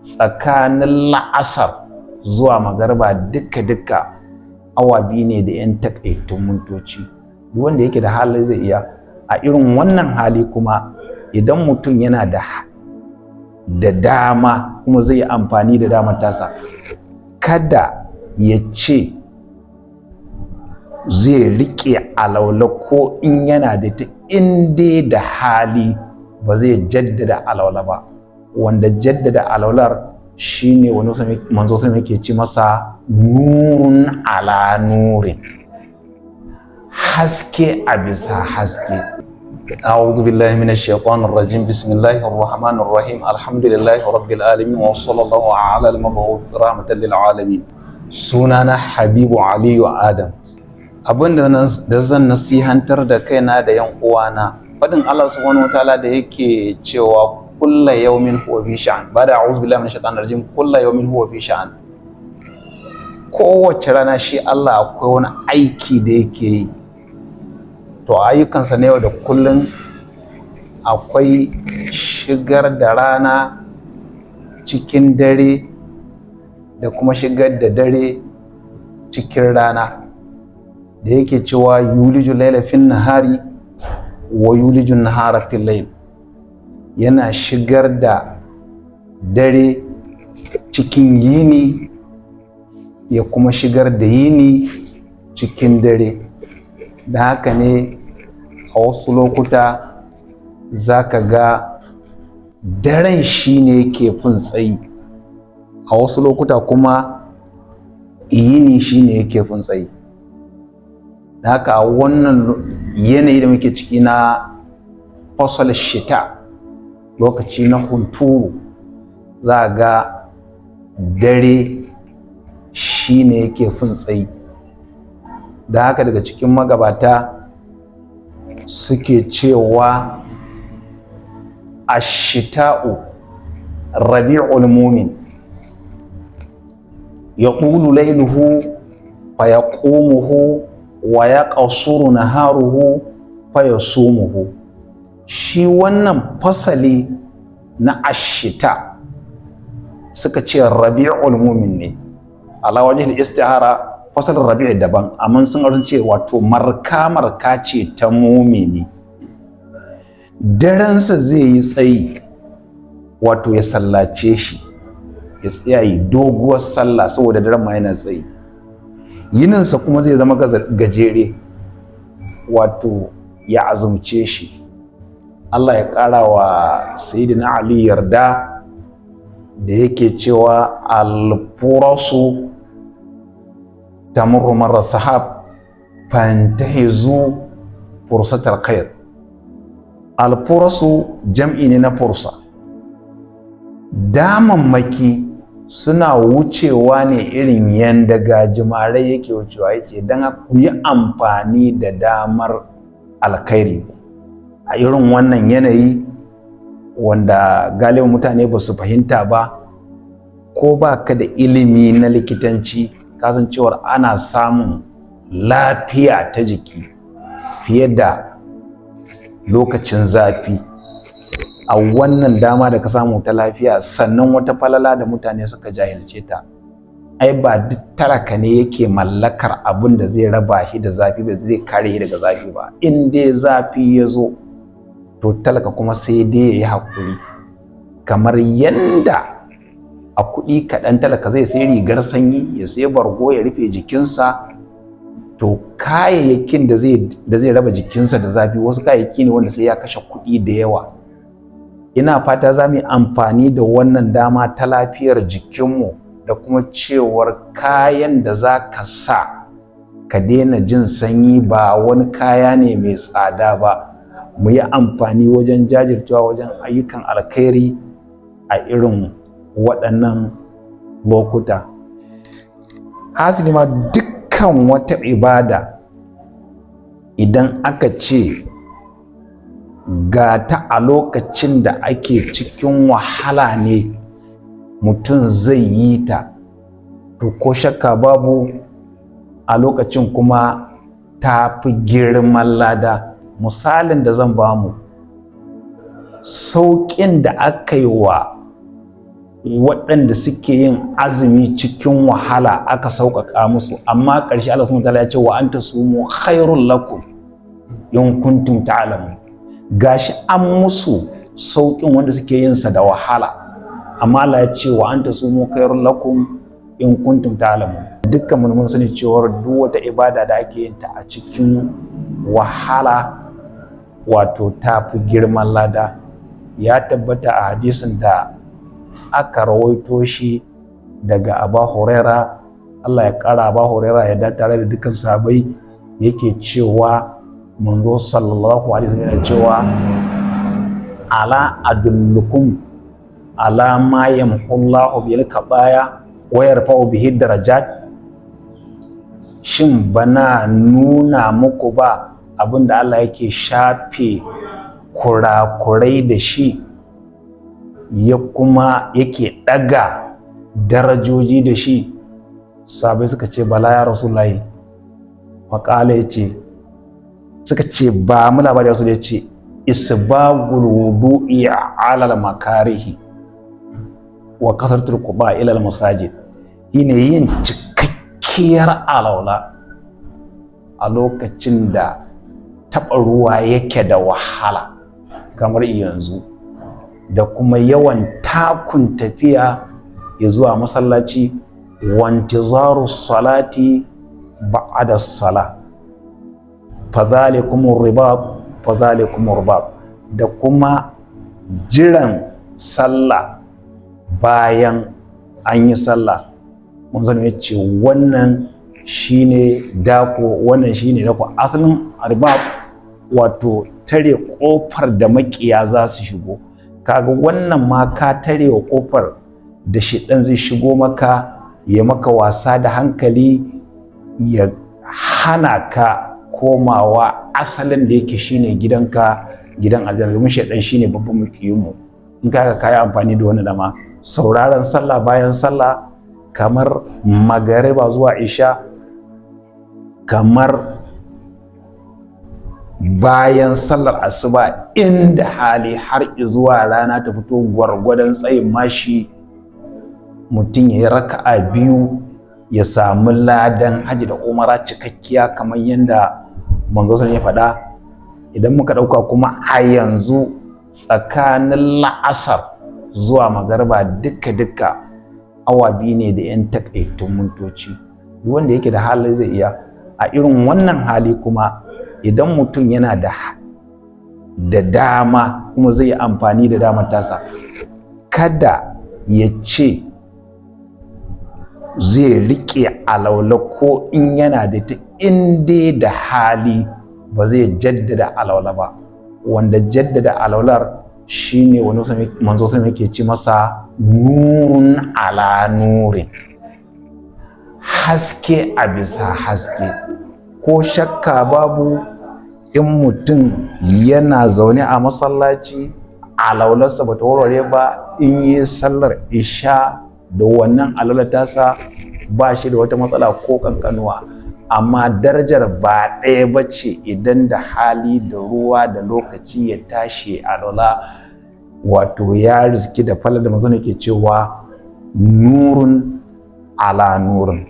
Tsakanin la'asar zuwa magarba duka-duka awa 2 ne da 'yan takaitun mintoci. Duk wanda yake da hali zai iya a irin wannan hali. Kuma idan mutum yana da dama kuma zai yi amfani da damar tasa, kada ya ce zai riƙe alaula ko in yana da ta, in dai da hali ba zai jaddada alaula ba, wanda jaddada alaular shine wani manzo sun yake ci masa nurun ala nurin, haske a bisa haske. أعوذ بالله من الشيطان الرجيم. بسم الله الرحمن الرحيم. الحمد لله رب العالمين، وصلى الله على المبعوث رحمة للعالمين. Sunana Habibu Aliyu Adam. Abin da zan nasihantar da kaina da yan uwana, faɗin Allah subhanahu wataala da yake cewa kulla yawmin huwa fi sha'an. Bada a'udhu billahi minash shaitanir rajim, kulla yawmin huwa fi sha'an. Kowace rana shi Allah akwai wani aiki da yake yi. To, ayyukansa na yau da kullum akwai shigar da rana cikin dare da kuma shigar da dare cikin rana, da yake cewa yuliju laila fin nahari wa yuliju nahara fil layl. Yana shigar da dare cikin yini, ya kuma shigar da yini cikin dare. Da haka ne a wasu lokuta za ka ga daren shi ne ke fin tsayi, a wasu lokuta kuma yini shi ne yake fin tsayi. Da haka a wannan yanayi da muke ciki na fasal shita, lokaci na hunturu, za a ga dare shi ne yake fin tsayi. Da haka daga cikin magabata suke cewa ashita'u rabi'ul mumin, ya ƙulu lailuhu fa ya ƙumuhu wa ya ƙasuru naharuhu fa ya sumuhu. Shi wannan fasali na ashita suka ce rabi'ul mumin ne ala wajhil istihara. Fasalin rabi'i daban, amma sun ce wato marka marka ce ta mumini. Darensa zai yi tsayi, wato ya sallace shi, ya tsaya yi doguwar sallah saboda daren ma yana tsayi. Yininsa kuma zai zama gajere, wato ya azumce shi. Allah ya ƙara wa Sayyidina Ali yarda da yake cewa alfurasu tamurru marra sahab fantahizu fursatal khair. Alfurasu jam'i ne na fursa. Damammaki suna wucewa ne irin yanda gajimarai yake wucewa. Yake don ku yi amfani da damar alkhairi a irin wannan yanayi wanda galibin mutane ba su fahimta ba. Ko ba ka da ilimi na likitanci, kasancewar ana samun lafiya ta jiki fiye da lokacin zafi a wannan dama da ka samu ta lafiya. Sannan wata falala da mutane suka jahilce ta, ai ba duk talaka ne yake mallakar abin da zai raba shi da zafi ba, zai kare shi daga zafi ba. In dai zafi ya zo, to talaka kuma sai dai ya yi haƙuri. Kamar yanda a kuɗi kaɗan talaka zai sai rigar sanyi, ya sai bargo ya rufe jikinsa, to kayayyakin da zai raba jikinsa da zafi wasu kayayyaki ne wanda sai ya kashe kuɗi da yawa. Ina fata za mu yi amfani da wannan dama ta lafiyar jikinmu da kuma cewar kayan da za ka sa ka daina jin sanyi ba wani kaya ne mai tsada ba. Mu yi amfani wajen jajircewa wajen ayyukan alkhairi a irin waɗannan lokuta. Hasili ma dukkan wata ibada, idan aka ce ga ta a lokacin da ake cikin wahala ne mutum zai yi ta, to ko shakka babu a lokacin kuma ta fi girman lada. Misalin da zan bamu, sauƙin da aka yi wa Waɗanda suke yin azumi cikin wahala aka sauƙaƙa musu, amma ƙarshe Allah subhanahu wataala ya ce: "Wa anta sumu khairul lakum in kuntum ta'lamun." Gashi an musu sauƙin wanda suke yin sa da wahala, amma Allah ya ce: "Wa anta sumu khairul lakum in kuntum ta'lamun." Dukkan mun sani cewar duk wata ibada da ake yin ta a cikin wahala, wato ta fi girman lada. Ya tabbata a hadisin da aka rawaito shi daga Aba Huraira, Allah ya kara Aba Huraira ya da tare da dukkan sahabbai, yake cewa manzo sallallahu alaihi wasallam yana cewa: "Ala adullukum ala ma yamhullahu bil khataya wa yarfa'u bihi darajat? Shin bana nuna muku ba abinda Allah yake shafe kurakurai da shi, ya kuma yake ɗaga darajoji da shi?" Sahabbai suka ce: "Bala ya Rasulullahi." Faƙala, ya ce, suka ce: "Ba mu labari rasul." Ya ce: "Isbagul wudu'i alal makarihi wa kasratul quba ila al masajid." Shine yin cikakkiyar alaula a lokacin da taɓa ruwa yake da wahala kamar yanzu, da kuma yawan takun tafiya ya zuwa masallaci, wantizaru salati ba'da sala, fadhalikumur ribat, fadhalikumur ribat, da kuma jiran sallah bayan an yi sallah. Mun ya ce wannan shine dako, wannan shine dako. Asalin ribat, wato tare kofar da makiya za su shigo. Kaga wannan ma ka tare wa kofar da shiɗan zai shigo maka, ya maka wasa da hankali, ya hana ka komawa asalin da yake shine gidanka, gidan aljanna, domin shaidan shine babban makiyinmu. In kaga kayi amfani da wani dama, sauraron sallah bayan sallah, kamar magariba zuwa isha, kamar bayan sallar asuba, inda hali har zuwa rana ta fito gwargwadon tsayin mashi, mutum ya yi raka'a biyu, ya samu ladan hajji da umara cikakkiya kamar yadda manzo ya faɗa. Idan muka ɗauka kuma a yanzu, tsakanin la'asar zuwa magariba duka-duka awa 2 ne da 'yan takaitun mintoci. Wanda yake da hali zai iya. A irin wannan hali kuma, idan mutum yana da dama kuma zai yi amfani da damar tasa, kada ya ce zai riƙe alaula ko in yana da ta, in dai da hali ba zai jaddada alaula ba, wanda jaddada alaular shine wani manzo sun yake ci masa nurun ala nurin, haske a bisa haske. Ko shakka babu, in mutum yana zaune a masallaci, alaularsa ba ta warware ba, in yi sallar isha da wannan alaular tasa, ba shi da wata matsala ko kankanuwa, amma darajar ba ɗaya ba ce. Idan da hali da ruwa da lokaci, ya tashi alaula, wato ya riski da falar da manzon ke cewa nurun ala nurin.